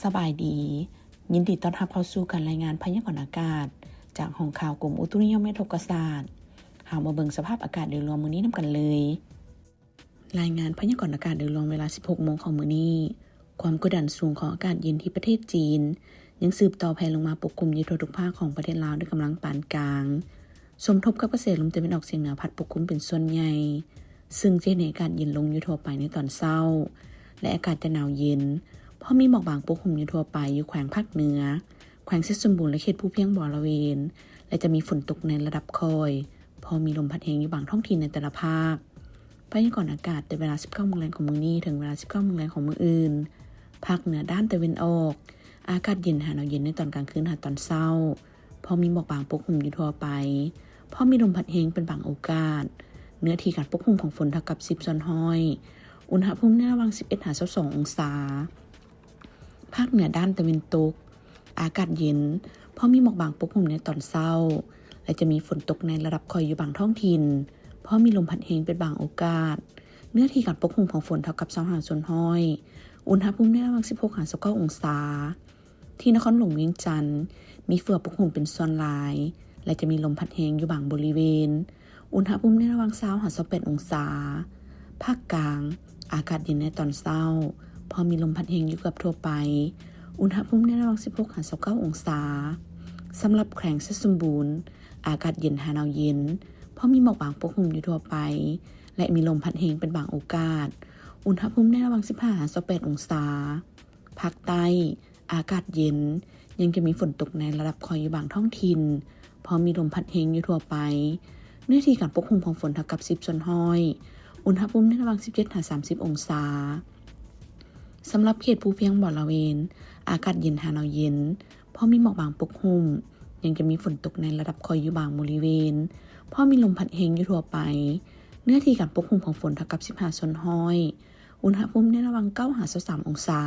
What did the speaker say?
ສະບາຍດີ, ຍິນດີຕ້ອນຮັບເຂົ້າສູ່ການລາຍງານພະຍາກອນອາກາດ ຈາກຫ້ອງຂ່າວກົມອຸຕຸນິຍົມວິທະກະສາດ. ເຮົາມາເບິ່ງສະພາບອາກາດໂດຍລວມມື້ນີ້ນຳກັນເລີຍ. ລາຍງານພະຍາກອນອາກາດໂດຍລວມເວລາສິບຫົກໂມງຂອງມື້ນີ້. ຄວາມກົດດັນສູງຂອງອາກາດເຢັນທີ່ປະເທດຈີນ ຍັງສືບຕໍ່ແຜ່ລົງມາປົກຄຸມຢູ່ທົ່ວທຸກພາກຂອງປະເທດລາວດ້ວຍກຳລັງປານກາງ, ສົມທົບກັບກະແສລົມຕາເວັນອອກສຽງເໜືອພັດປົກຄຸມເປັນສ່ວນໃຫຍ່, ຊຶ່ງຈະເຮັດໃຫ້ອາກາດເຢັນລົງຢູ່ທົ່ວໄປໃນຕອນເຊົ້າ ແລະ ອາກາດຈະໜາວເຢັນ, ເພາະມີໝອກບາງປົກຄຸມຢູ່ທົ່ວໄປຢູ່ແຂວງພາກເໜືອ, ແຂວງໄຊສົມບູນ ແລະ ເຂດພູພຽງບໍລະເວນ, ແລະ ຈະມີຝົນຕົກໃນລະດັບຄ່ອຍ, ເພາະມີລົມພັດແຮງຢູ່ບາງທ້ອງຖິ່ນໃນແຕ່ລະພາກ. ພະຍາກອນອາກາດແຕ່ເວລາສິບເກົ້າໂມງແລງຂອງມື້ນີ້ເຖິງເວລາສິບເກົ້າໂມງແລງຂອງມື້ອື່ນ. ພາກເໜືອດ້ານຕາເວັນອອກ, ອາກາດເຢັນຫາໜາວເຢັນໃນຕອນກາງຄືນຫາຕອນເຊົ້າ, ເພາະມີໝອກບາງປົກຄຸມຢູ່ທົ່ວໄປ, ເພາະມີລົມພັດແຮງເປັນບາງໂອກາດ. ເນື້ອທີ່ການປົກຄຸມຂອງຝົນເທົ່າກັບສິບສ່ວນຮ້ອຍ. ອຸນຫະພູມໃນລະຫວ່າງສິບເອັດຫາຊາວສອງອົງສາ. ພາກເໜືອດ້ານຕາເວັນຕົກ, ອາກາດເຢັນ, ເພາະມີໝອກບາງປົກຄຸມໃນຕອນເຊົ້າ ແລະ ຈະມີຝົນຕົກໃນລະດັບຄ່ອຍຢູ່ບາງທ້ອງຖິ່ນ, ເພາະມີລົມພັດແຮງເປັນບາງໂອກາດ. ເນື້ອທີ່ການປົກຄຸມຂອງຝົນເທົ່າກັບຊາວຫ້າສ່ວນຮ້ອຍ. ອຸນຫະພູມໃນລະຫວ່າງສິບຫົກຫາຊາວເກົ້າອົງສາ. ທີ່ນະຄອນຫຼວງວຽງຈັນ, ມີເຝືອປົກຄຸມເປັນສ່ວນຫຼາຍ ແລະ ຈະມີລົມພັດແຮງຢູ່ບາງບໍລິເວນ. ອຸນຫະພູມໃນລະຫວ່າງຊາວຫາຊາວແປດອົງສາ. ພາກກາງ, ອາກາດເຢັນໃນຕອນເຊົ້າ, ເພາະມີລົມພັດແຮງຢູ່ເກືອບທົ່ວໄປ. ອຸນຫະພູມໃນລະຫວ່າງສິບຫົກຫາຊາວເກົ້າອົງສາ. ສຳລັບແຂວງໄຊສົມບູນ, ອາກາດເຢັນຫາໜາວເຢັນ, ເພາະມີໝອກບາງປົກຄຸມຢູ່ທົ່ວໄປ ແລະ ມີລົມພັດແຮງເປັນບາງໂອກາດ. ອຸນຫະພູມໃນລະຫວ່າງສິບຫ້າຫາຊາວແປດອົງສາ. ພາກໃຕ້, ອາກາດເຢັນ, ຍັງຈະມີຝົນຕົກໃນລະດັບຄ່ອຍຢູ່ບາງທ້ອງຖິ່ນ, ເພາະມີລົມພັດແຮງຢູ່ທົ່ວໄປ. ເນື້ອທີ່ການປົກຄຸມຂອງຝົນເທົ່າກັບສິບສ່ວນຮ້ອຍ. ອຸນຫະພູມໃນລະຫວ່າງສິບເຈັດຫາສາມສິບອົງສາ. ສຳລັບເຂດພູພຽງບໍລະເວນ, ອາກາດເຢັນຫາໜາວເຢັນ, ເພາະມີໝອກບາງປົກຄຸມ, ຍັງຈະມີຝົນຕົກໃນລະດັບຄ່ອຍຢູ່ບາງບໍລິເວນ, ເພາະມີລົມພັດແຮງຢູ່ທົ່ວໄປ. ເນື້ອທີ່ການປົກຄຸມຂອງຝົນເທົ່າກັບສິບຫ້າສ່ວນຮ້ອຍ. ອຸນຫະພູມໃນລະຫວ່າງເກົ້າຫາຊາວສາມອົງສາ.